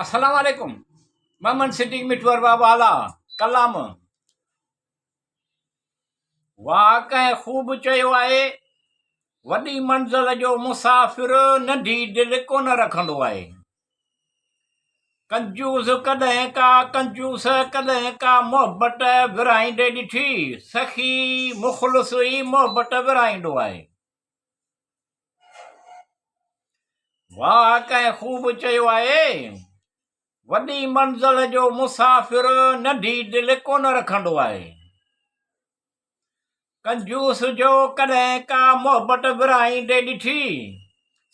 السلام عليڪم محمد صديق مٺو ارباب اعليٰ ڪلام واهه ڪنهن خوب چيو آهي وڏي منزل جو مسافر ننڍي دل ڪونه رکندو آهي ڪنجوس ڪڏهن ڪا ڪنجوس ڪڏهن ڪا محبت ورهائيندي ڏٺي سخي مخلص ئي محبت ورهائيندو آهي واهه ڪنهن خوب چيو آهي، وڏي منزل جو مسافر ننڍي دل ڪونه رکندو آهي. ڪنجوس جو ڪڏهن ڪا محبت ورهائيندي ڏٺي،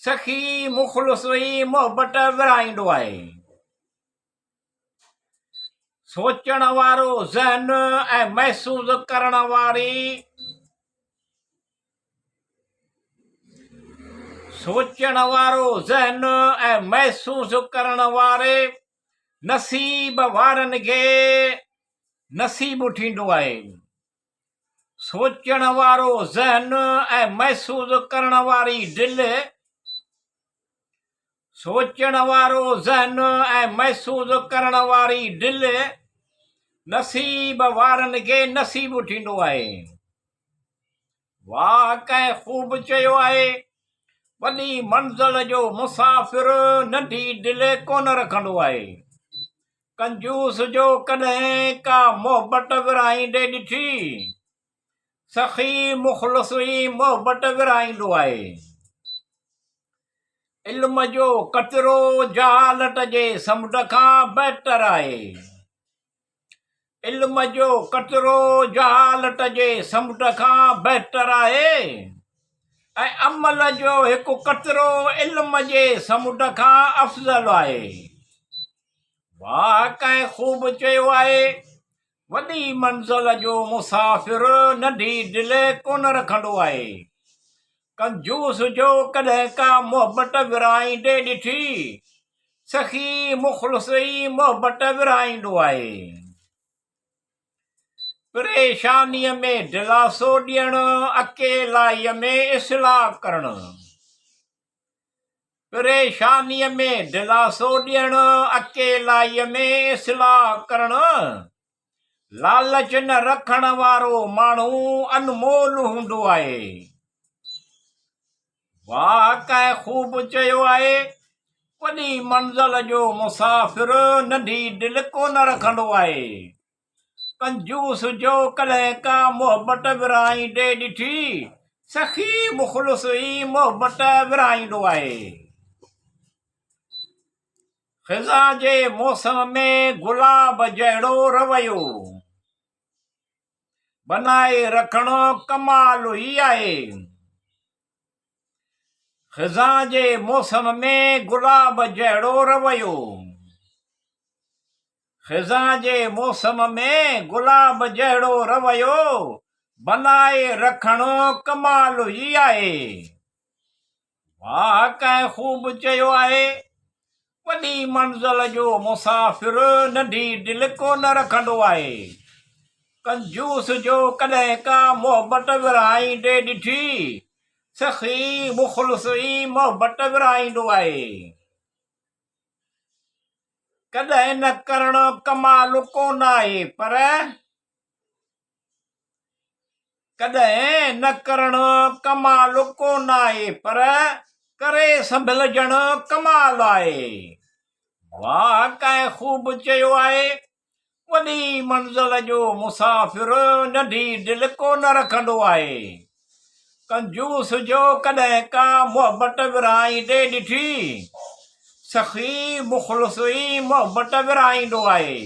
سخي مخلص ئي محبت ورهائيندو آهي. سوچڻ وارو ذهن ۽ محسوس ڪرڻ واري سوچڻ وارو ذهن ۽ محسوس ڪرڻ واري نصيب وارن کي نصيب ٿيندو آهي. سوچڻ وارو ذهن ۽ محسوس ڪرڻ واري دل سوچڻ وارو ذهن ۽ محسوس ڪرڻ واري دل نصيب وارن کي نصيب ٿيندو آهي. واهه ڪنهن خوب چيو آهي، وڏي منزل جو مسافر ننڍي دل ڪونه رکندو آهي. ڪنجوس جو ڪڏهن ڪا محبت ورهائيندي ڏٺي؟ سخي مخلص ئي محبت ورهائيندو آهي. علم جو قطرو جهالت جي سمنڊ کان بهتر آهي. علم جو قطرو جهالت جي سمنڊ کان بهتر آهي ۽ عمل جو هڪ قطرو علم جي سمنڊ کان افضل آهي. واهه ڪنهن خوب چيو آهي، وڏي منزل جو مسافر ننڍي دل ڪونه رکندو آهي. ڪنجوس جو ڪڏهن ڪا محبت ورهائيندي ڏٺي؟ سخي مخلص ئي محبت ورهائيندو آهي. پريشانيء ۾ دلاسو ڏيڻ، اڪيلائيء ۾ اصلاح ڪرڻ. پريشانيء ۾ دلاسو ڏيڻ، اڪيلائيء ۾ اصلاح ڪرڻ. لالچ نه رکڻ وارو ماڻهو انمول هوندو آهي. واهه ڪنهن خوب چيو آهي، وڏي منزل جو مسافر ننڍي دل ڪونه رکندو آهي. ڪنجوس جو ڪڏهن ڪا محبت ورهائيندي ڏٺي، سخي مخلص ئي محبت ورهائيندو آهي. خزان جي موسم ۾ گلاب جهڙو رويو بنائي رکڻ ڪمال ئي آهي. خزان جي موسم ۾ گلاب جهڙو رويو خزان جي موسم ۾ گلاب جهڙو رويو بنائي رکڻ ڪمال ئي آهي. واهه ڪنهن خوب چيو آهي، وڏي منزل جو مسافر ننڍي دل ڪونه رکندو آهي. ڪنجوس جو ڪڏهن ڪا محبت ورهائيندي ڏٺي؟ سخي مخلص ئي محبت ورهائيندو آهي. ڪڏهن نه ڪرڻ ڪمال ڪونه آهي پر. ڪڏهن نه ڪرڻ ڪمال ڪونه آهي پر ڪري سنڀلجڻ ڪمال آهي. واهه ڪنهن خوب چيو آهي، وڏي منزل جو مسافر ننڍي دل ڪونه رکندو آهي. ڪنجوس جو ڪڏهن ڪا محبت ورهائيندي ڏٺي؟ سخي مخلص ئي محبت ورهائيندو آهي.